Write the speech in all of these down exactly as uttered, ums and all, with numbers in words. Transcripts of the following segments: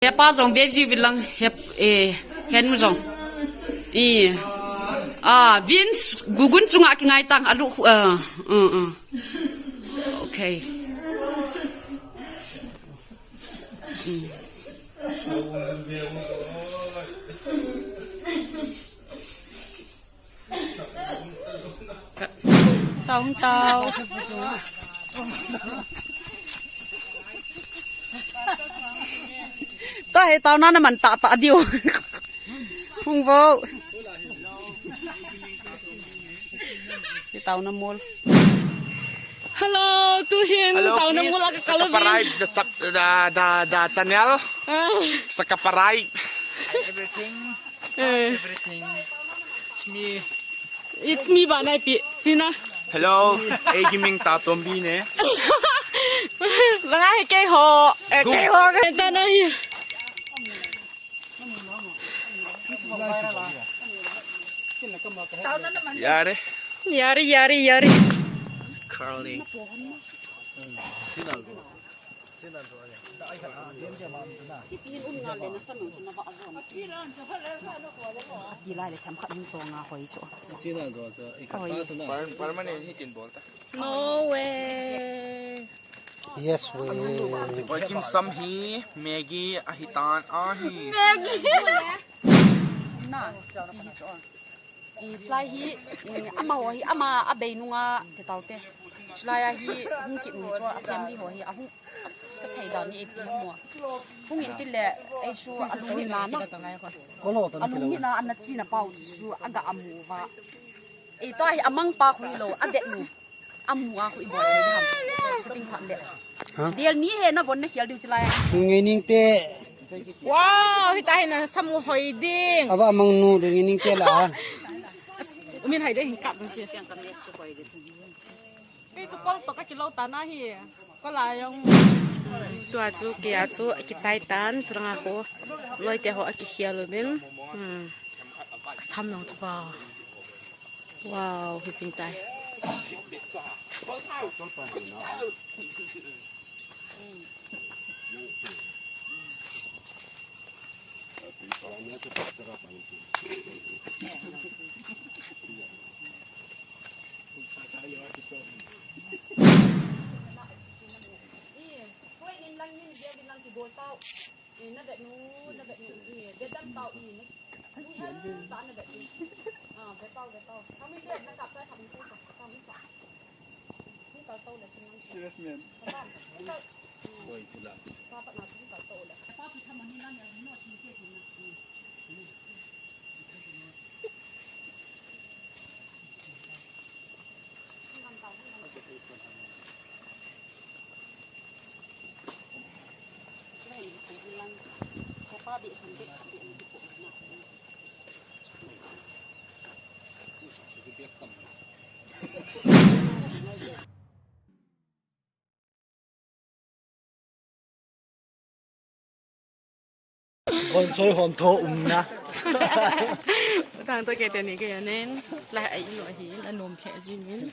Hepa jong veji vilang hep, eh, hen mu jong. I, ah, Vince, gugun chunga kingai tang, alu, ah, uh, uh. Okay. Mm. Tao hung tao. Tao he tao na na man ta ta diu. Hung vo. He tao na mol. Hello, tu hin. Hello, tao na please mol ka kalo. Subscribe the chap-, the, the, the channel. Ah. Subscribe. Everything. Eh. Everything. It's me. It's me ba nai pi. Sina. Hello. Ei, himing ta tombi ne. Langa he kei ho. Eh, kei ho. Enta na hi. Yare. Yare, yare, yare. Curling. Permanent hitin bol ta. No way. Yes, we. Oi, kim sam hi Maggie ahitan ahi. Maggie. Na. I chulai hi, mm, amaho hi, ama abei nunga te tau te. Chulai a hi, hung kit ni chu, a family ho hi, a hung, a s-, ka thei dan ni A P mo. Hung in tile, ei chu, a lung ni na na. A lung ni na, a na chi na pau chu, a ga amu va. Ei to hi, a mang pa khu lo, a det ni. Amu a khu i bol le ham. Shooting phat le. Ha? Del mi he na von na khial diu chilai. Ngai ning te. Wow, hita hi na samu hoi ding. Ava mang nu ding ngai ning te la. Umin hai de hin kap ding si. Kei chu kol to ka kilo ta na hi. Kol a jong. Tua chu kei a chu kichai tan chulanga khu. Loi te ho a kikhial uvin. Hmm. Sam jong chu wow. Wow, hi sing tai. Serious, man. Bonchoi hom tho umna. Thang to ke teni ke nen. Lai ai lo hi, la nom phe jin.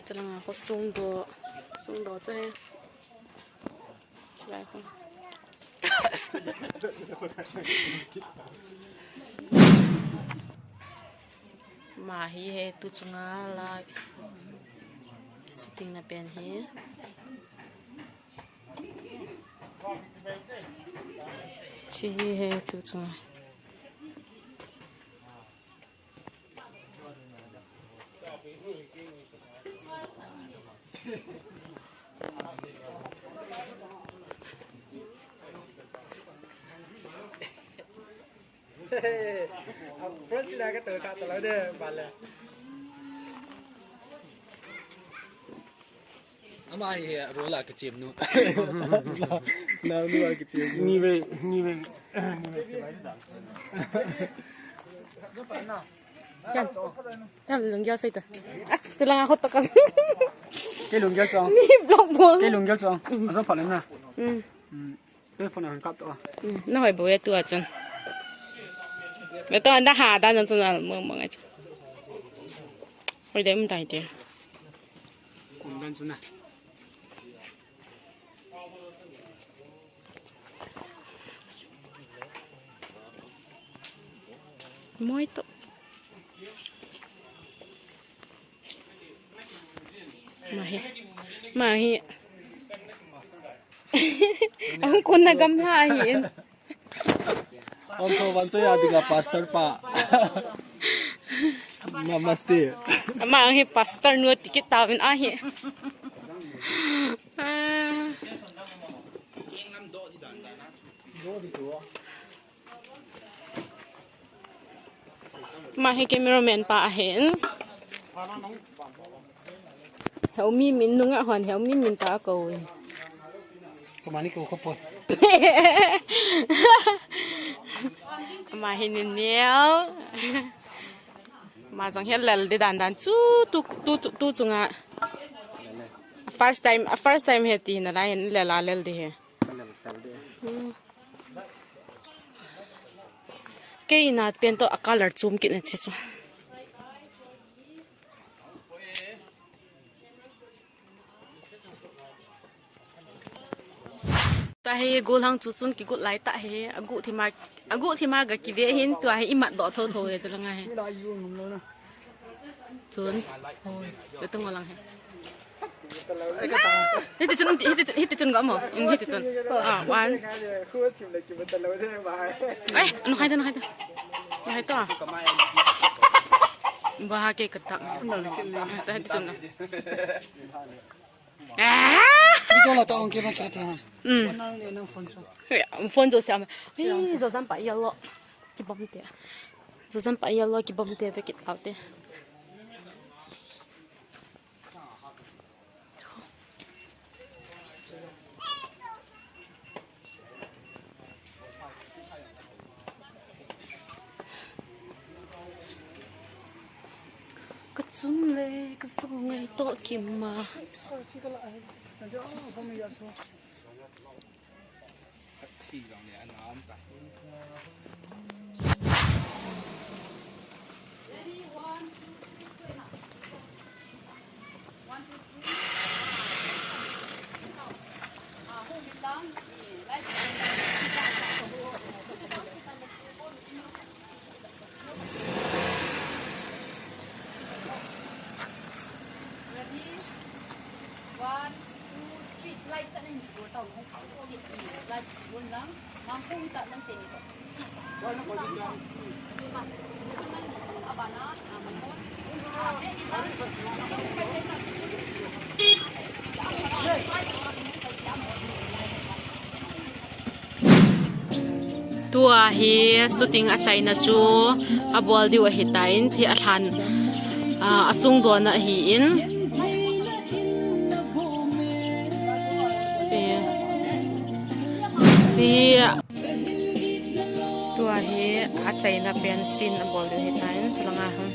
Chalanga ho sung do, sung do che. Lai ho. Ama hi he tu chunga la shooting na pen hi. Chi hi he tu chunga. Friends, sila ka to sa to la de, bale. Ama hi he role a kichem nu. Nao nu a kichem nu. Ni ve, ni ve, ni ve. Yan. Yan, lunggel sai ta. As, sila nga hot ka. Ke lunggel chong. Ni block bol. Ke lunggel chong. Aso phalna. Mm. Mm. Telephone a kap to. Mm, na hoi bo ya tu a chun. Beto anda ha dan chun al mo mo ngai. Hoi dem dai te. Kun dan chun na. Moi to. Mahi. Mahi. Ang kuna gamha ahi. Ang to ban so ya dinga pastor pa. Namaste. Mahi pastor nu tikit tawin ahi. Ah. Ama hi cameraman pa ahin. Heumi min nunga hon, heumi min ta ko. Kamani ko ko po. Ama hi ni neo. Ama jong hi lel di dan dan chu tu tu tu, tu chunga. First time, first time he ti na lai lel a lel di he. Hmm. Kei na pen to a color chum kit na chi chu. Ta hi gollhang chu chun kigot lai ta hi, agu thima, agu thima ga kive hin tua hi imat do tho tho he chu langa he. Chun. Ka tung lang he. Hiti chun, hiti chun, hiti chun go mo. In hiti chun. Ah, one. Ai, anu khai ta, anu khai ta. Anu khai ta. Ba ha ke ka tak. Ta hiti chun. Ah! Video la ta ong ke ma kira ta. Mm. Nang ne nang phone chu. Phone chu siam. Hei, zo zam pa yellow. Kibom te. Zo zam pa yellow kibom te, be kit out te. Ka chun le ka zo ngai to kim ma. Ready? One, two, three. Slide chan in. Go down. Slide. Go lang. Mampung ta lang teni ko. Abana. Tua hi shooting achaina chu abol diu ahitan, chi alhan, ah, asung don ahin. Chi, chi, tua hi achaina pen scene abol diu ahitan, chulanga hung.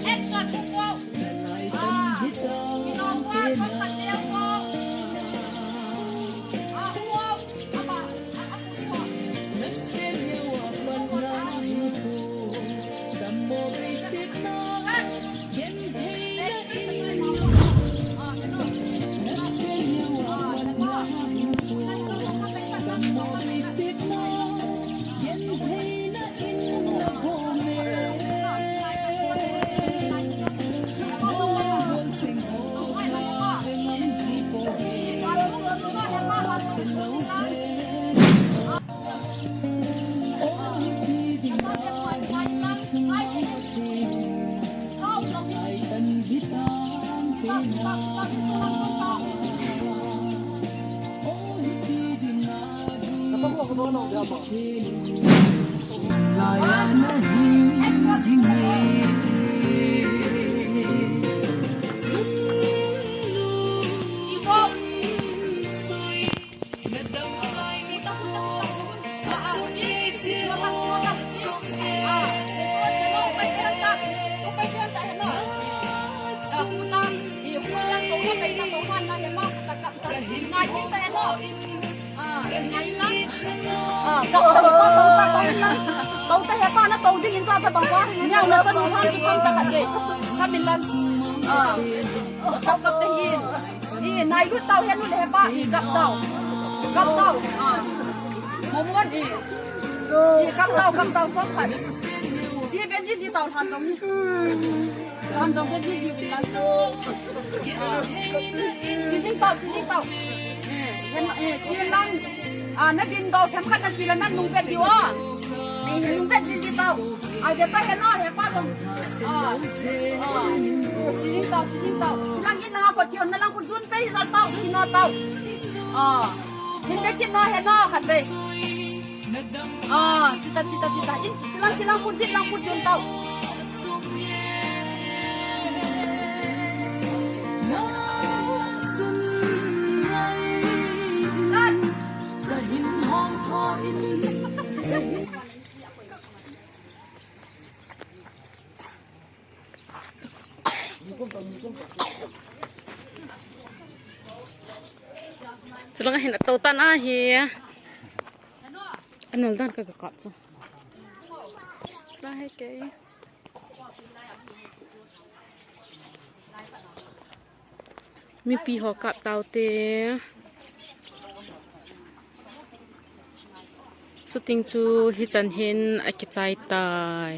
Action! Ni nai lut tau, hen lut le hepa, i gap tau. Gap tau. Ah. Om mon i. I kap tau, kap tau, chom khat. Chi pen chi chi tau, lhan jong. Lhan jong pen chi chi pen lang. Chi jing tau, chi jing tau. Eh, chi lang. Ah, na din tau, sem khat na chi la na nung pen diu a. Eh, nung pen chi chi tau. Ai, ve ta he no, he pa jong. Ah, ah. Chi jing tau, chi jing tau. Chi lang in lang a kot kiu, na lang kun sun pe, chi tau, chi no tau. Ah. Hin ve kit no, he no, khat ve. Ah, chita, chita, chita. In, chilang, chilang pun, chilang pun, chilang tau. Chulang hin ato tan ahi. Anol dan ka ka kap chu. Chulang hi kei. Mipi ho kap tau te. Shooting chu hichan hin akichai tai.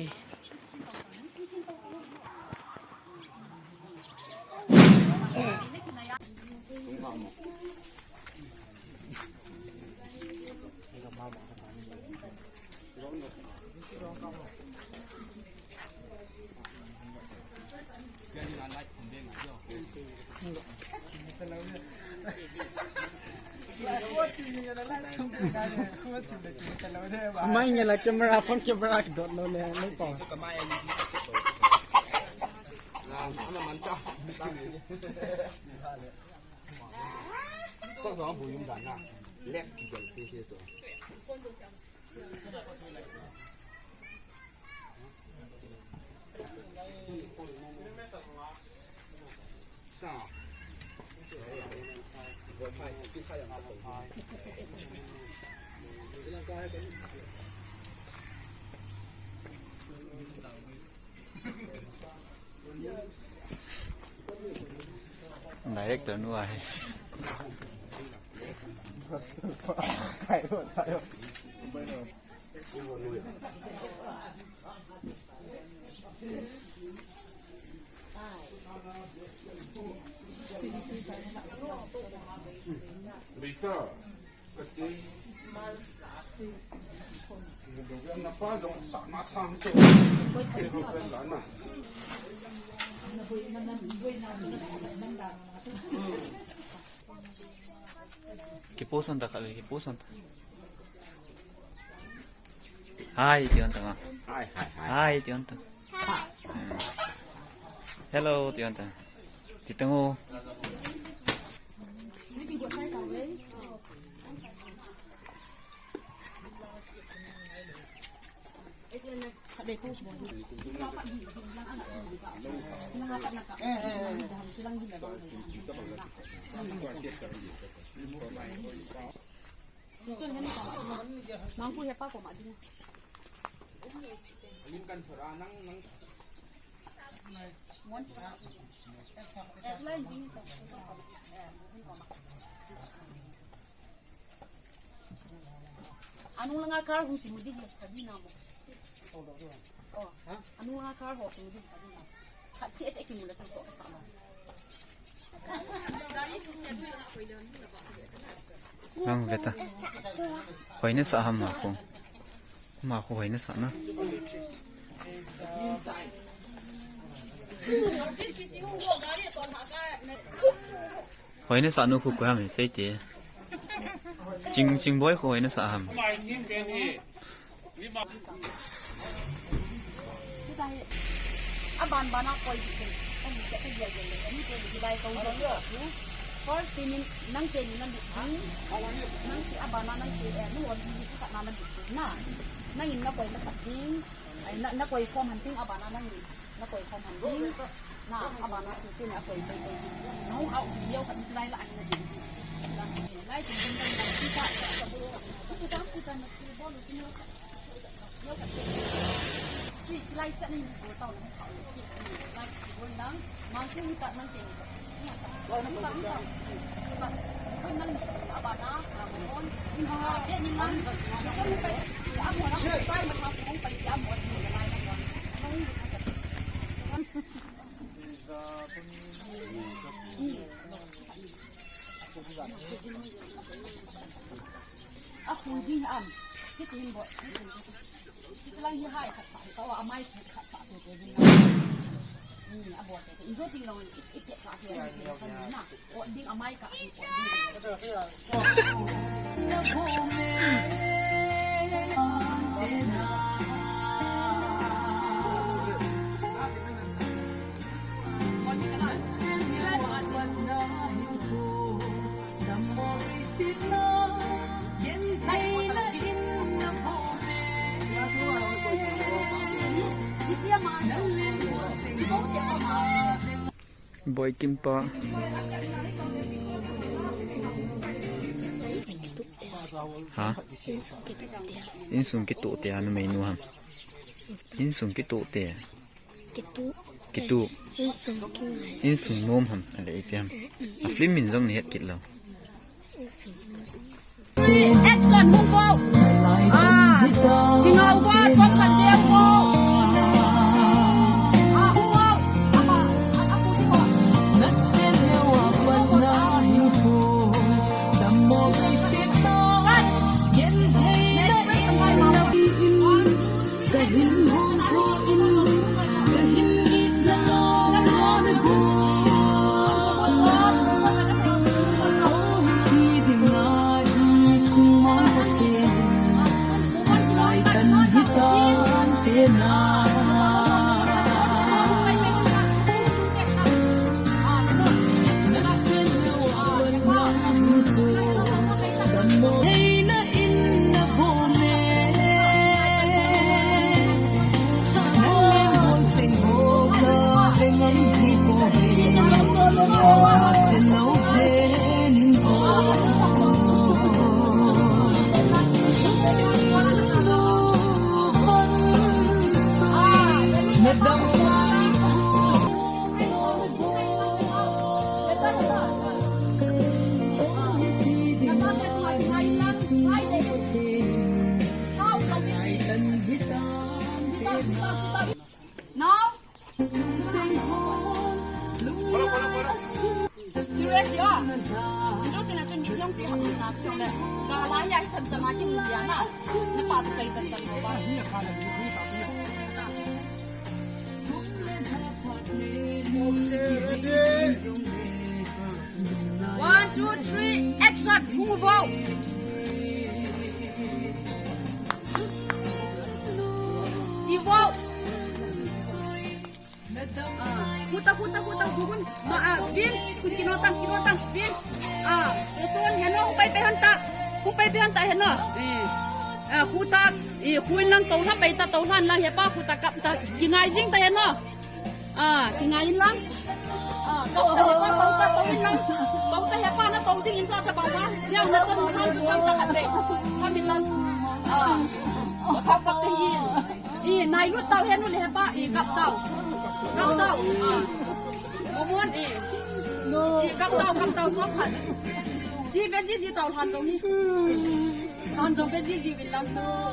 Mai nge la camera, phone camera kidot lou le, lou pa. Sa sa bu yum dan na. Left kibel se se to. Director nu ahi. Rita. Kiposan ta kave, kiposan ta. Hi, tion ta. Hi, hi, hi. Hi, tion ta. Hello, tion ta. Ti tang o. Anung langa kar hung kimu ding hi, kadi na mo. Oh, anung langa kar ho kimu ding, kadi na mo. Khat si ese kimu la chang ko ka sa mo. Lang ve ta. Hoi na sa ham ma ko. Ma ko hoi na sa na. Hoi na sa nu khu khu ham sei te. Ching, Ching boy khu hoi na sa ham. Aban bana koi ji ken. Ani te ka dia dia le. Ani te di lai kau dia chu. First thing in nang te ni nang di. Nang te abana nang te, eh, nu wan di ka na nang di. Na. Nang in na koi na sa ding. Ai, na, na koi khom han ting abana nang in. Na koi khom han ting. Na, abana chu chu na koi koi koi. Na hung au di yau ka di lai la ani na di. Lai chu ding ding na chu ta. Chu ta chu ta na chu bol chu na. Yau ka chu. Chi, chi lai cha ni bol tau na. Lai chu bol nang. Mang chu ta nang te ni. Ni ta. Ni ta. Ni ta. Nang ni. A hui ding am. Hitin bo. Hitin lang hi hai khat sa, ka wa amai khat sa to to ding. Hmm, a bo te. Injo ting long i, i pe ka ke, i pe ka na. O ding amai ka, i pe ding. Boikim pa. Ha? Insung kituh te a numei nu ham. Insung kituh te. Kituh. Kituh. Insung kingai. Insung nom ham, ale ipi ham. A film min jong ni het kit lo. Insung nom. Action, hung go. Ah, kingau go, chong pan deu go. Ah, hung go. Ama, ama, hung go. Now, serious ya. Injo tina chun mi jong ti ham na chun le. Ka la ya chan chan a ki mu ya na. Na pa tu kai chan chan ko ba. One, two, three, action. Hung vo. Chi vo. Ah, huta, huta, huta, hugun. Ma, ah, bin, kun kino tang, kino tang, bin. Ah, huchon, heno, hupai pe hanta. Hupai pe hanta, heno. Eh. Ah, huta, eh, huin lang tohlan pai ta, tohlan lang hepa, huta kap ta, kingai jing ta, heno. Ah, kingai in lang. Ah, kap ta, hepa, toh ta, toh in lang. Toh ta, hepa, na toh ding in sa ta, bang, bang. Yang na chan, han, su, kam ta, khat, le. Kam in lang. Ah, kap, kap ta, hin. I, nai lut tau, henu le hepa, i, kap tau. Kap tau. Ah. Momon, i. I, kap tau, kap tau, chop phat. Chi ve ji ji tau, lhan jong ni. Lhan jong ve ji ji vin lang. Ah.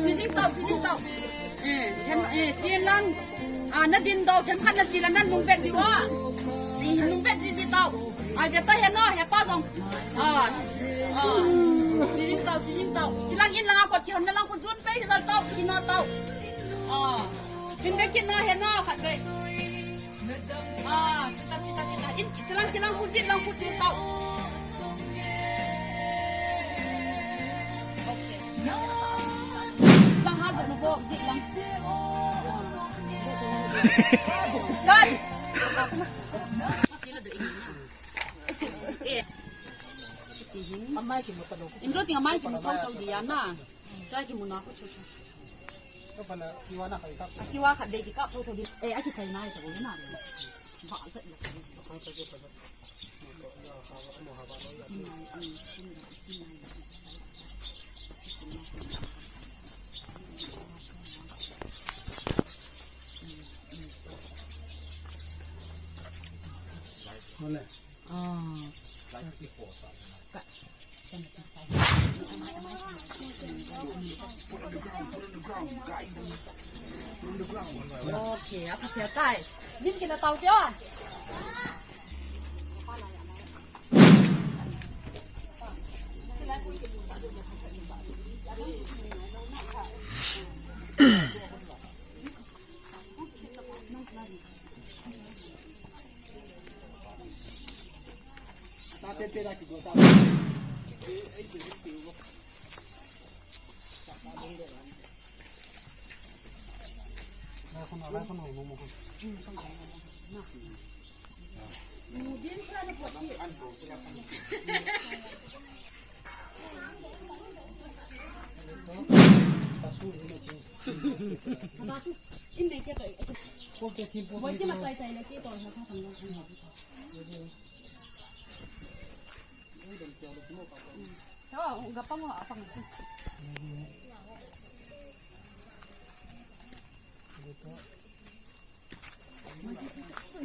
Chi jing tau, chi jing tau. Eh, hen, eh, chi lang. Ah, na din dau, khen khat na chi la, na lung vet diu a. I, lung vet ji ji tau. Ai, ve ta heno, hepa jong. Ah. Ah. Chi jing tau, chi jing tau. Chi lang in lang a kot ki hon na lang kun jun pe hi dal tau, ki na tau. Ah. Hin ve ki na heno, khat ve. Ah, chi ta, chi ta, chi ta. In, chi lang, chi lang kun jit lang kun jit tau. Okay. Lang ha, jit lang. Cut! Inro ting amai kimu tau dia na. Sa kimu na ko chu chu. Akiwa khat dei kikap tho tho di. Eh, akichai nai tho na. Ba sa. Ole. Ah. Okay, apa siya tay? Din kita tau kya?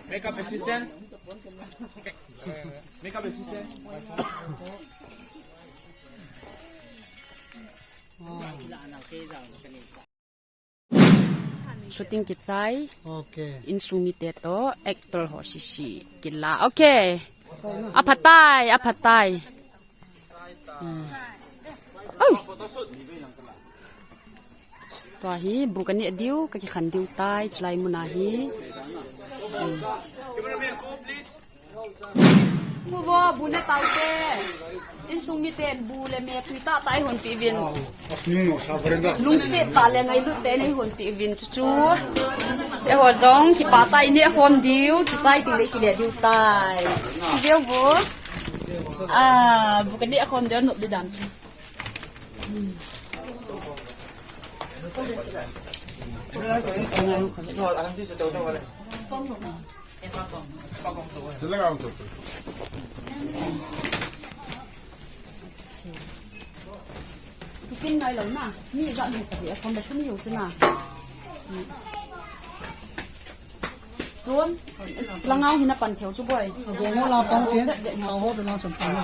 Makeup assistant. Makeup assistant. Shooting kichai. Okay. Insung mite toh actor ho sisi kila. Okay. Aphatai, aphatai. Hmm. Oi. Tua hi bu kaneh diu, kakikhen diu tai, chulai muna hi. Hmm. Bu vo, bu ne taute. Insung miten bu le me tui tah tah eihon peh uvin. Lungset tah le ngailut tah in eihon peh uvin chuchu. Eiho jong kipah tah in neh khom diu, chuchai teng le kile diu tai. Kiveu vo. Ah, bu kaneh khom diu nop di dan chu. Tukin ngai lo na, mi ja ni ka dia, kon da sum yu chuna. Chun, langau hina pan theo chu boi. Gongo la pang ke, thao ho na chun pan.